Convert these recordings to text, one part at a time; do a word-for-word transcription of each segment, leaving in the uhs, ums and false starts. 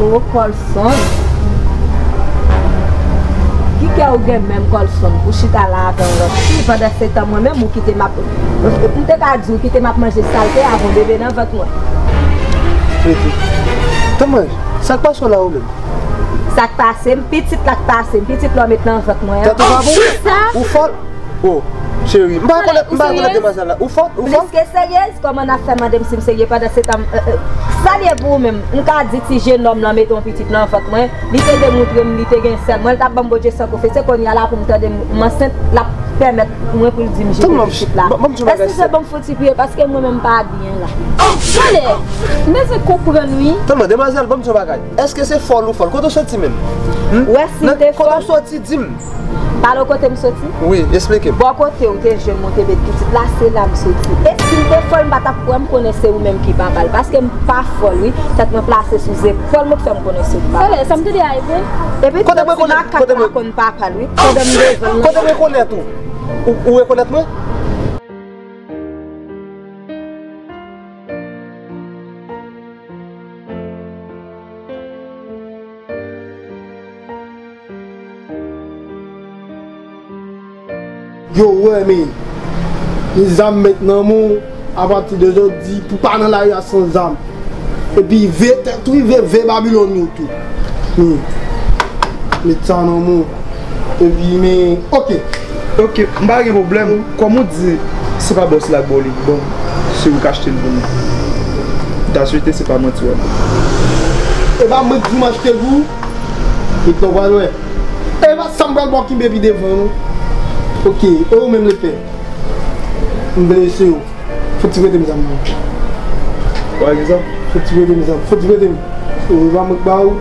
O, Colson. Ki kè ou gen menm, Colson, pou chita la avè yon lòt fi, pandan se tan mwen menm ou kite m ap, m te ka di w kite m ap manje salte avè yon bebe nan vant mwen. Rete. Tann mwen, sa k pase w la ou menm? Sa k pase m? Pitit la k pase m, pitit la w met nan vant mwen an. Tèt ou pa bon? Kisa? Ou fòl? O, cheri, m pa konnen, m pa konnen demwazèl la. Ou fòl? Ou fòl? Plis ke seryez? Kòman n ap fè mande m si m serye pandan se tan m, euh, euh, sa l ye pou ou menm? M ka di ti jenòm lan mete yon pitit nan vant mwen, li te demontre m li te gen sèl mwen, l t ap ban m Bondye san konfese, kounye a la pou m tande m ansent, l ap pèmèt mwen pou l di m jete pitit la. Eskize, ban m fouti priye, paske mwen menm m pa byen la. Tande, m bezwen konprann wi. Tann mwen, demwazèl, ban m di yon bagay. Èske se fòl ou fòl? Kote w soti menm? Ou wè si m te fòl? Kote w soti, di m. Pale w kote m soti? Wi, esplike m. Bò kote w te jwenn mwen te met pitit la, se la m soti. E si m te fòl, m pa t ap kwè m konnen se ou menm ki papa l. Paske m pa fòl, wi. Tèt mwen plase sou zepòl mwen k fè m konnen se ou papa l. Tande, sa m tande a e vre? Epi ti makak la konn papa l, wi. Pandan m devan l. Kote m rekonèt ou? Ou, ou rekonèt mwen? Yo, wè, men, men zam met nan men w, apati de jodi, pou pa nan lari a san zam. Epi veye tèt ou, veye, veye Babilòn yo tou. Men, met sa nan men w. Epi, men, oke. Oke, m pa gen pwoblèm. Kòm ou di, se pa bòs la k ba w li, bon, se ou k achte l pou mwen. M ta swete se pa manti w ap bay. E pa mwen k di w m achte l pou ou? Etan w pral wè. E pa sa m pral ba w kenbe pi devan, non. Oke, e ou menm lepè? M blese w. Fouti prete m zam nan. Ou pa gen zam? Fouti prete m zam. Fouti prete m. Ou pa mwen k ba ou.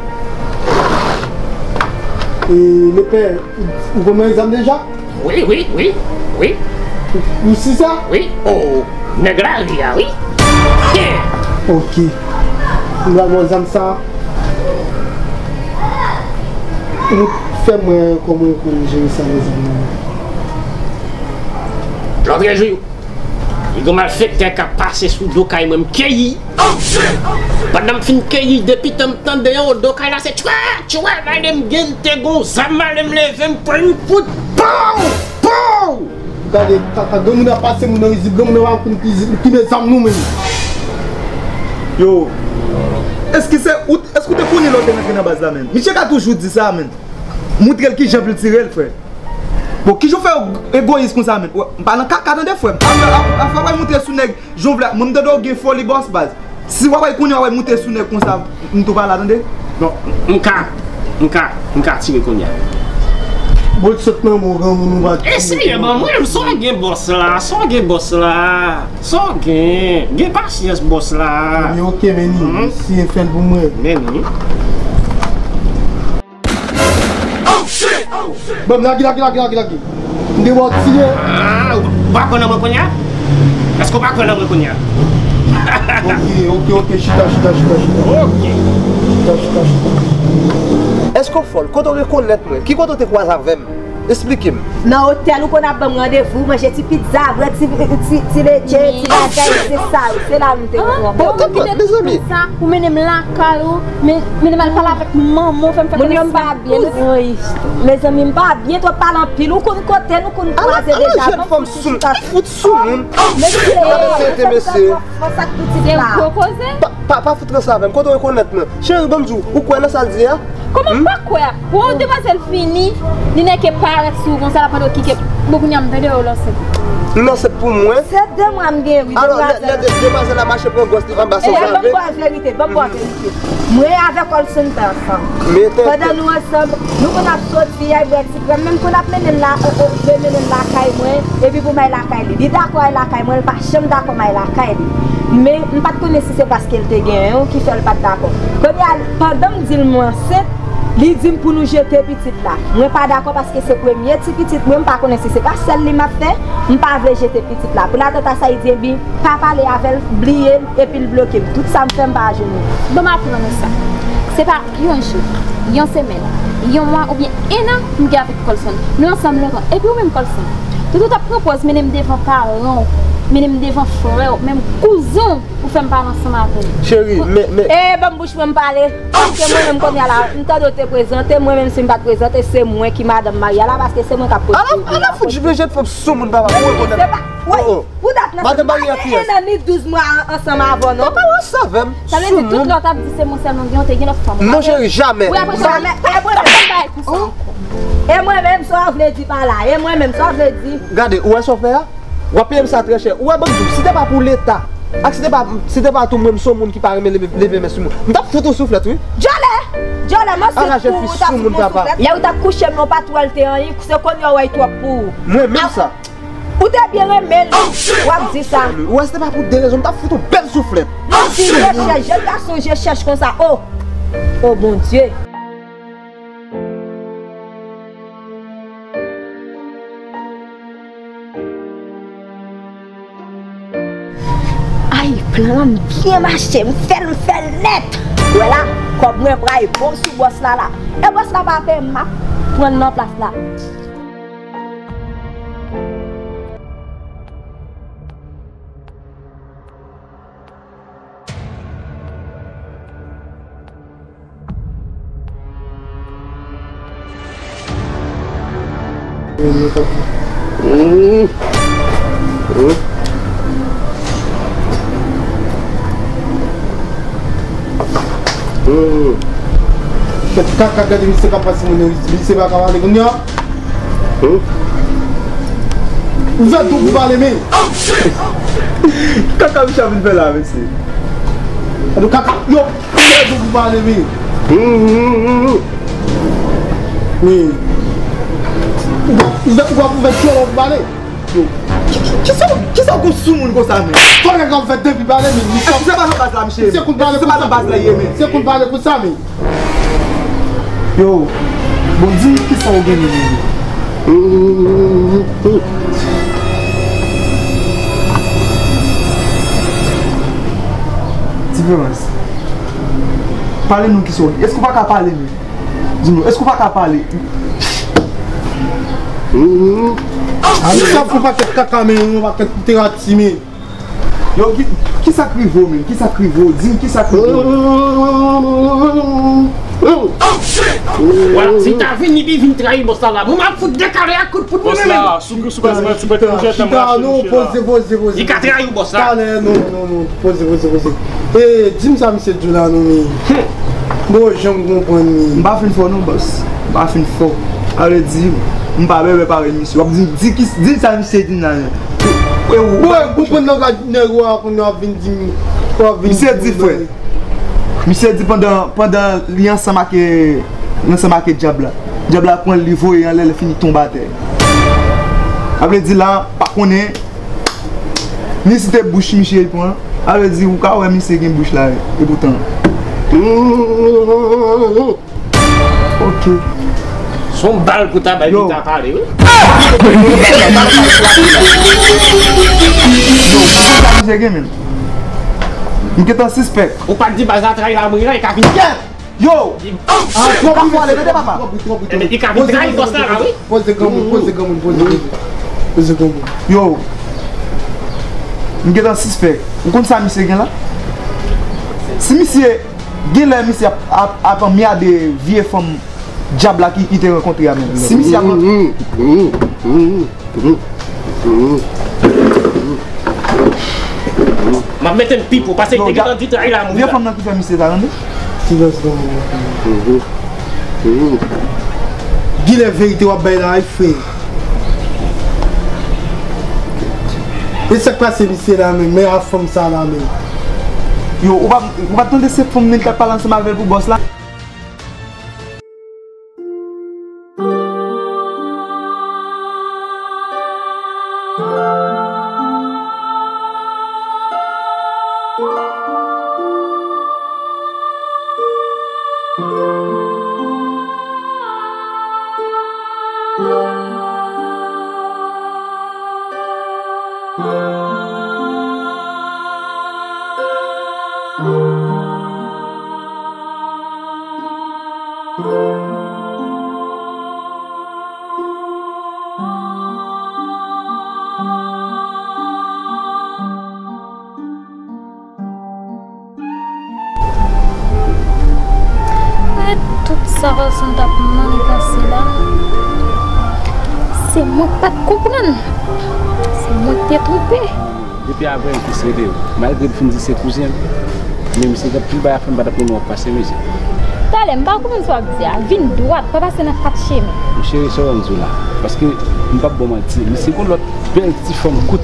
E lepè, ou, ou konn manje zam deja? Wi, wi, wi, wi. Ou si sa? Wi. O, nèg lari a, wi. Oke. M pral ba w zam sa. Ou fè m wè kòman ou konn jere sa, mezanmi. Lòtrejou, li gon malfektè k ap pase sou do kay mwen, m keyi. Pandan m fin keyi, depi tan m tande yon do kay la, se tchwè, tchwè, gade m gen, te gon zam, ale m leve, m pran yon kout, pow! Pow! Gade, kaka, granmoun ap pase moun nan rizib, granmoun nan pa konn ki, ki mezanmi nou menm. Yo, èske se ou, èske ou te konnen lè w te rantre nan baz la, menm? Misye ka toujou di sa, menm. Moutre l kijan pou l tire l, frè. Bon, kijan w fè egoyis konsa, menm? M pa nan kaka, tande, frè m. Afè w al moute sou nèg, jan w vle, mwen, m tande w gen foli bòs baz. Si w ap al kounye a, w al moute sou nèg konsa, m tou pa la, tande. Non, m ka, m ka, m ka tire kounye a. Bon, sot nan men w, granmoun, ou pa tire. Eseye ban mwen, sa w gen bòs la, sa w gen bòs la, sa w gen, gen pasyans bòs la. Ebyen, oke, men ni, eseye fè l pou mwen. Men ni. Ban m lage, lage, lage, lage, lage. M te ba w ti ye. Ah, ou pa kwè nan mwen kounye a? Èske w pa kwè nan mwen kounye a? Oke, oke, oke, chita, chita, chita, chita. Oke. Chita, chita, chita. Èske w fòl? Kote w rekonèt mwen? Ki kote w te kwaze avè m? Esplike m. Nan otèl ou konn ap ban m randevou, manje ti pizza, bwè ti, ti, ti leche, ti bagay, se sa wi, se la m te konn. Bon, tanpri, mezanmi. Sa, ou mennen m lakay ou, men, mennen m al pale avèk manman w, fè m fè konesans ak kouzin. Mezanmi, m pa byen twòp, pale anpil, ou konn kote nou konn kwaze deja. Ala jèn fanm sou, fout sou moun. Gade tete mesye. Fòs ak pitit la. Se gwo koze. Pa, pa, pa fout ranse avè m. Kote w rekonèt mwen? Cheri, ban m di w, ou kwè nan sa l di a? Kòman m pa kwè? Pou yon demwazèl vini, li nèke parèt sou ou konsa, l ap mande w ki ke, bon, kounye a m tande w ansent. M ansent pou mwen? Se de mwa m gen, wi, demwazèl. Alò, lè, lè de-, demwazèl la mache pran gwòs li anba sans avè. Ban m ba w verite, ban m ba w verite. Mwen avèk Olson te ansanm. Pandan nou ansanm, nou konn ap soti, al bwè ti krèm, menm konn ap mennen l la, euh, euh, mennen l lakay mwen, epi pou m al lakay li. Li dakò al lakay mwen, li pa janm dakò m al lakay li. Men, m pa t konnen si se paske l te genyen yon ki fè l pa t dakò. Kounye a, pandan m di l mwen ansent, li di m pou nou jete pitit la. Mwen pa dakò paske se premye ti pitit mwen, m pa konnen si se pa sèl li m ap fè, m pa vle jete pitit la. Pou latant a sa, li di, ebyen, pa pale avè l, bliye l, epi l bloke m. Tout sa m fè, m pa jwenn li. Bon, m aprann ou sa. Se pa yon jou, yon semèn, yon mwa oubyen en an m gen avèk Colson. Nou ansanm lontan. Epi ou menm Colson, toutan w t ap pran pòz mennen m devan paran w, mennen m devan frè w, menm kouzen w, pou fè m pale ansanm avè l. Cheri, men, men. E, ban m bouch mwen m pale. Paske mwen menm kounye a la, m tande w te prezante, mwen menm si m pa t prezante, se mwen ki madanm marye a la, paske se mwen k ap pote. Ala, ala fout jivle jèn fanm sou moun papa, pou rekonèt. Se pa, wi, pou dat nan, se pa gen en an ni douz mwa ansanm avè w, non. Papa, w ap sove m. Sa vle di tout lè w t ap di se mwen sèlman gen, w te gen lòt fanm. Non, cheri, jamè. Wi, apre sa, jamè. E mwen menm, sa w vle di pa la? E mwen menm, sa w vle di? Gade, ou wè sa w fè a? W ap peye m sa trè chè. Ou wè, ban m di w, si te pa pou Leta, ak si te pa, si te pa tou mwen, m se yon moun ki pa renmen leve, leve men sou moun, m t ap fout ou souflèt, wi. Djòlè! Djòlè, m ansent pou ou, w t ap fout mwen souflèt. Lè ou t ap kouche m nan, ou pa t wè l te anyen, se kounye a w wè l twòp pou ou. Mwen menm sa. Ou te byen renmen l, w ap di sa. Ou wè, si te pa pou de rezon, m t ap fout ou bèl souflèt. Yon ti je chèch, jèn gason je chèch konsa, o! O Bondye! Ay, plan an byen mache, m fè l, m fè l nèt. Ou wè la, kòb mwen pral bon sou bòs la la. E bòs la pa peye m, m ap pran l nan plas la. Kèt kaka, gade misye k ap pase moun yo, misye pa ka pale kounye a. Hmm? Ouvè do pou pale, men. Kaka misye ap vin fè la, mesye. Gade kaka, yo, ouvè do pou pale, men. Hmm, hmm, hmm, hmm. Men. Ou pa, ou pa, ou pa ouvè dyòl pou pale. Yo. Ki, ki, kisa, kisa w gon sou moun konsa, men? Fò nèg la fè depi pale, men. Èske se pa nan baz la, misye? Se konn pale konsa. Se pa nan baz la, ye, men. Se konn pale konsa, men. Yo, bon, di m kisa w gen menm. Diferans. Pale nou kisa w gen. Èske w pa ka pale menm? Di nou, èske w pa ka pale? Sa fè pakèt kaka, men, yon pakèt literati, men. Yo, ki, kisa k rive w menm? Kisa k rive w? Di m kisa k rive w. Wala, si ta vini, li vin trayi bòs la la. Mwen, m ap fout dekale ak kout poud mwen menm. Bòs la, sou, sou, sou, sou, chita, non, poze, poze, poze. Li ka trayi w, bòs la. Talè, non, non, non, poze, poze, poze. E, di m sa misye di w la, non, men. Bon, jan m konprann li. M pa fin fò, non, bòs. M pa fin fò. Sa vle di, m pa bèbè parèy misye. W ap di, di ki, di sa misye di m la, non. Bon, ou konprann langaj nèg ou a, kounye a w ap vin di m, w ap vin di m. Misye di, frè. Misye di pandan, pandan li ansanm ak, li ansanm ak dyab la. Dyab la pran l, li voye anlè, li fini tonbe atè. Sa vle di la, pa konnen, ni si te bouch misye li pran. Sa vle di, ou ka wè misye gen bouch la, epoutan. Ok. Se yon bal pou ta bay, pou ta pale, wi. Yo, kisa misye gen menm? M gentan sispèk. Ou pa t di baz la trayi la, mwen la, e ka vin kèt. Yo! Ah, twòp bri, mesye, twòp bri, twòp bri, twòp bri. Ebyen, li ka vin trayi bòs la, la, wi. Poze granmoun, poze granmoun, poze granmoun. Poze granmoun. Yo! M gentan sispèk. Ou konn sa misye gen la? Si misye, genlè misye ap, ap, ap anmyade vye fanm dyab la ki, ki te rankontre a menm. Si misye ap M ap mete m pi pou, paske te gentan di tray la mouri la. Vye fanm nan ki fè misye sa, tande? Silans granmoun nan. Genlè verite w ap bay la, wi, frè. E sa k pase misye la menm, men a fanm sa la menm. Yo, ou pa, ou pa tande se fanm nan ki t ap pale ansanm avè l pou bòs la? Tout sa Rolson t ap mannigase la, se mwen k pa t konprann. Se mwen k te twonpe. Depi avanyè m te sere w. Malgre m fin di se kouzen m, men misye gen pil bagay a fè, m pa t ap renmen w ap pase mizè. Talè, m pa konprann sa w ap di a. Vin dwat, pa pase nan kat chemen. M cheri sa w ann di w la. Paske m p ap ba w manti. Misye gen lòt bèl ti fanm kout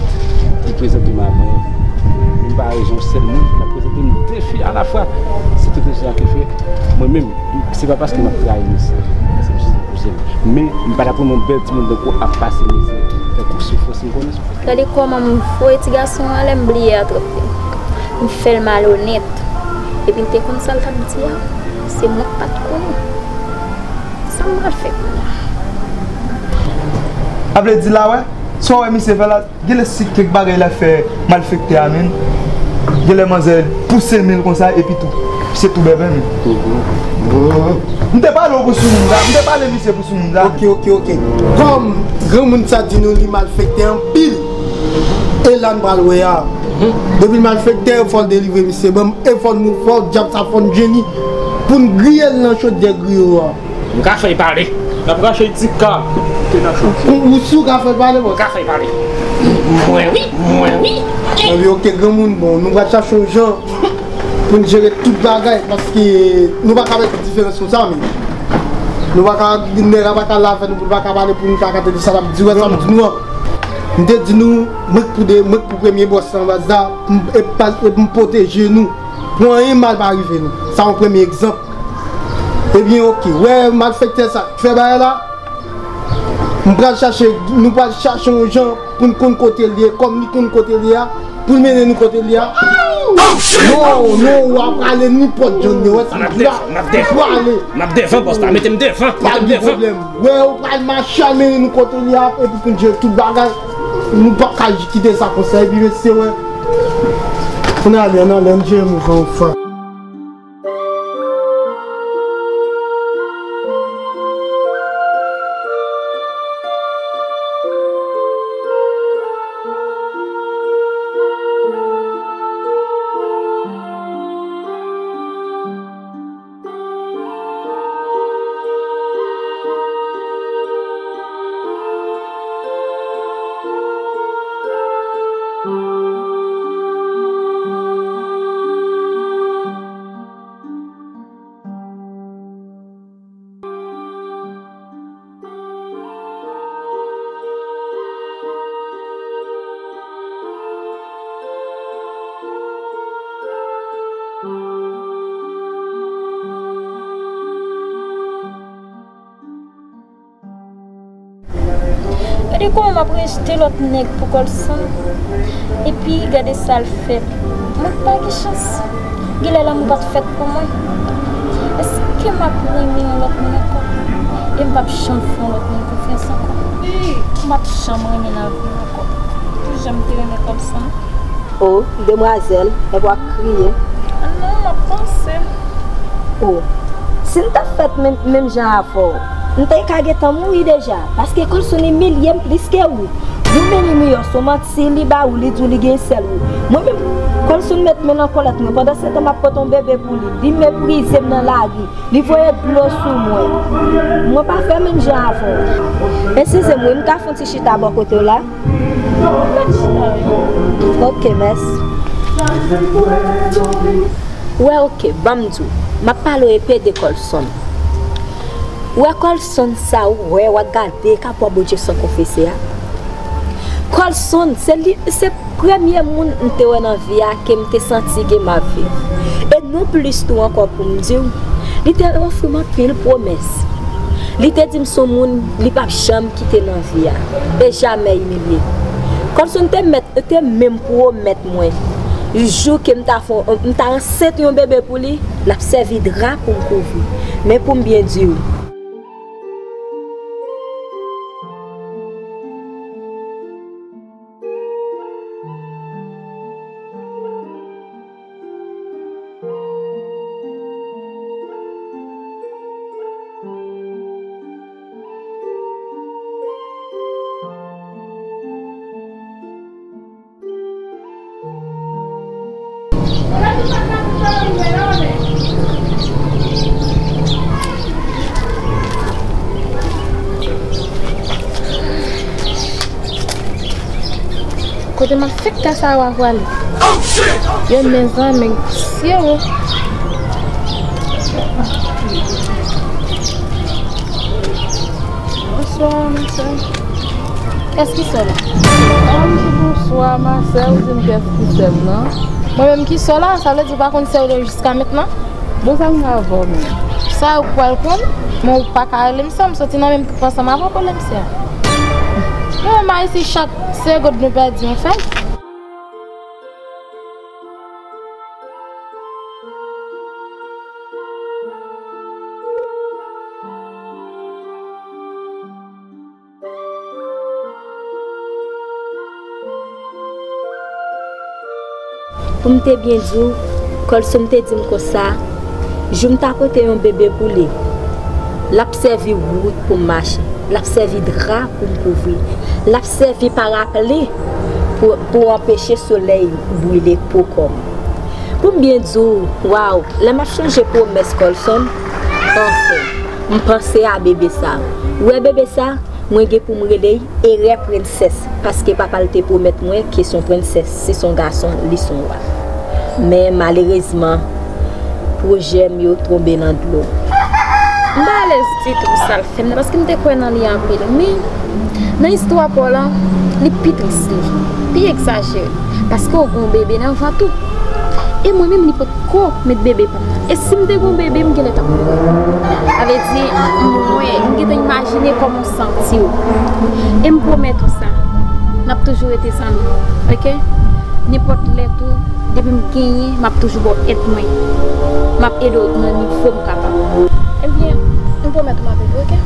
li prezante m avanyè. Men m pa rezon sèl moun, l ap prezante m de fi alafwa. Se tout rezon sa ki fè mwen menm, se pa paske m ap trayi misye. Paske misye se kouzen m. Men m pa t ap renmen yon bèl timoun tankou w ap pase mizè, tankou soufrans m konnen. Gade kòman m voye ti gason an anlè, m bliye atrap li. M fè l malonèt. Epi l te konn sa l t ap di a. Se mwen k pa t konnen. Sa m pral fè kounye a? A vle di la, wè, sa w wè misye fè la, genlè si kèk bagay la fè malfektè a menm. Genlè manzè pouse men l konsa, epi tou. Se tou bèbè menm. M te pale w pou sou moun sa, m te pale misye pou sou moun sa. Ok, ok, ok. Kòm granmoun sa di nou li malfektè anpil, e la n pral wè a. Depi l malfektè, fò l delivre misye. Ban m, e fò n, fò dyab sa fò n jeni pou n griye l nan chodyè griyo a. M ka fè y pale. N ap rache y ti ka. Ou, ou si w ka fè l pale, bòs? M ka fè y pale. Mwen wi, mwen wi. Ebyen, ok, granmoun, bon, nou pral chache yon jan pou n jere tout bagay, paske nou pa ka mete diferans konsa, men nou pa ka, nèg la pa ka la avè nou pou l pa ka pale, pou nou pa ka tande sa l ap di, wè sa m di nou an. M te di nou, mwen k pou de, mwen k pou premye bòs lan, baz la, m, e pa, e m pwoteje nou. Pou anyen mal pa rive nou. Sa yon premye egzanp. Ebyen, ok. Wè malfektè sa k fè bagay la. M pral chache, nou pral chache yon jan pou n konn kote l ye, kòm li konn kote l ye a, pou l mennen nou kote l ye a. Non, non, w ap prale nenpòt jan l ye, wè sa m di la. N ap devan, n ap devan, bòs la, mete m devan, mete m devan. Pa gen pwoblèm. Wè, w pral mache al mennen nou kote l ye a, epi pou n jere tout bagay. Nou p ap ka kite sa konsa, epi mesye, wè. Ann ale, ann ale, ann jere mouvman anfan. Gade kòman m ap rejte lòt nèg pou Colson. Epi gade sa l fè. Mwen pa gen chans. Genlè lanmou pa t fèt pou mwen. Èske m ap renmen yon lòt moun ankò? E m p ap janm fè yon lòt moun konfyans ankò. M p ap janm renmen nan vi m ankò. Pou jan m te renmen Colson. O, demwazèl, èske w ap kriye? Non, m ap panse. O, Si m t ap fèt menm, menm jan avè w, m te ka gentan mouri deja, paske Colson imilye m plis ke ou. Yon menm imilye w, se yon manti li ba ou, li di w li gen sèl ou. Mwen menm, Colson met men nan kòlèt mwen, pandan se tan m ap pote yon bebe pou li, li meprize m nan lari, li voye dlo sou mwen. Mwen pa fè menm jan avè w. Eskize m wi, m ka fè yon ti chita bò kote w la? Ok, mèsi. Wè, ok, ban m di w. M ap pale w enpe de Colson. Wè Colson sa ou wè, w ap gade, k ap wè Bondye san konfese a. Colson, se li, se premye moun m te wè nan vi a ke m te santi ke m ap viv. E non plis tou ankò pou m di w, li te ofri m anpil pwomès. Li te di m se yon moun li p ap janm kite nan vi a. E jamè imilye. Colson te mèt, te menm pwomèt mwen, jou ke m ta fè, m ta ansent yon bebe pou li, l ap sèvi dra pou m kouvri. Men pou m byen di w, Kote m ap fèk kasa yo a pwale? Yo mezanmi, sye wo. Bonswa, ma sè. Kiyès ki sè w la? An, m di bonswa, ma sè, ou di m kiyès ki sè m nan? Mwen menm ki sè w la, sa vle di ou pa konn sè w yo jiska mentnan? Bon, sa m gen avè w menm? Sa ou pral konn, men ou pa ka rele m sè, m soti nan menm twoup ansanm avè w pou rele m sè. Nou menm Ayisyen, chak segonn nou pèdi yon fèy. Pou m te byen di w, Colson te di m konsa, jou m ta pote yon bebe pou li, l ap sèvi wout pou m mache, l ap sèvi dra pou m kouvri, l ap sèvi parapli pou, pou anpeche solèy brile po kò m. Pou m byen di w, waw, lè m ap chonje pwomès Colson, anfen, m panse a bebe sa. Ou wè bebe sa, mwen gen pou m rele l Erè Prensès, paske papa l te pwomèt mwen ke se yon prensès, si se yon gason, li se yon wa. Men malerezman, pwojè m yo tonbe nan dlo. M pa alèz ditou pou sa l fè m nan, paske m te kwè nan li anpil. Men, nan istwa pa w lan, li pi tris li, pi egzajere, paske w gen yon bebe nan vant ou. E mwen menm, li potko met bebe pa m nan. E si m te gen yon bebe, m genlè t ap mouri. Sa vle di, mwen, m gentan imajine kòman w santi w. E m pwomèt ou sa, n ap toujou rete zanmi, oke? Nenpòt lè tou, depi m genyen, m ap toujou ba w èd mwen. M ap ede w nan nivo m kapab. Ebyen, m pwomèt ou m ap ede w, oke?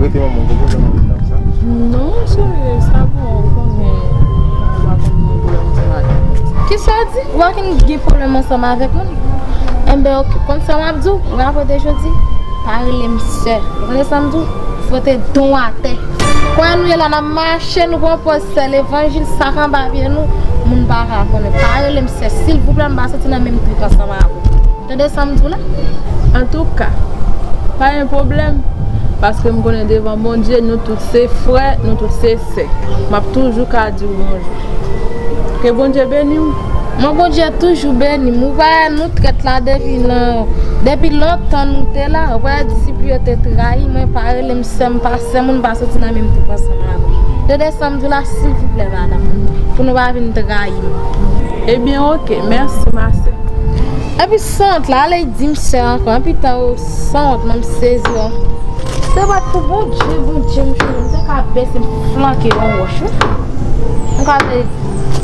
Rete manman, ou gen pwoblèm avèk dam sa? Non, cheri, sa bon, ou konnen, ou pa konn gen pwoblèm sa avèk moun. Kisa w di? Ou pa konn gen pwoblèm ansanm avèk moun? Enben, oke, konn sa m ap di w, rapò de jodi, pa rele m sè. Ou tande sa m di w? Fwote don atè. Kounye a nou ye la, n ap mache, nou pran pòz sè levanjil, sak anba pye nou, moun pa ka konnen. Pa rele m sè, silvouplè, m pa soti nan menm twoup ansanm avè w. Tande sa m di w la? Antouka, pa gen pwoblèm, paske m konnen devan Bondye, nou tout se frè, nou tout se sè. M ap toujou ka di w bonjou. Ke Bondye beni w. Mwen, Bondye toujou beni m. Ou pa wè nou trèt la depi nan, depi lontan nou te la. Ou pa wè disip li yo te trayi mwen, pa rele m sè, m pa sè moun, pa soti nan menm twoup ansanm avè w. Tande sa m di w la, silvouplè, madanm, pou nou pa vin trayi m. Ebyen, oke, mèsi, ma sè. Epi sanwont la, ale di m sè ankò, anpi tan ou sanwont, mwen m sezi, wi. Se pa t pou Bondye, Bondye m fini, m te ka bese m flanke yon wòch, wi. Kraze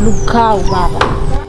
lougawou, papa.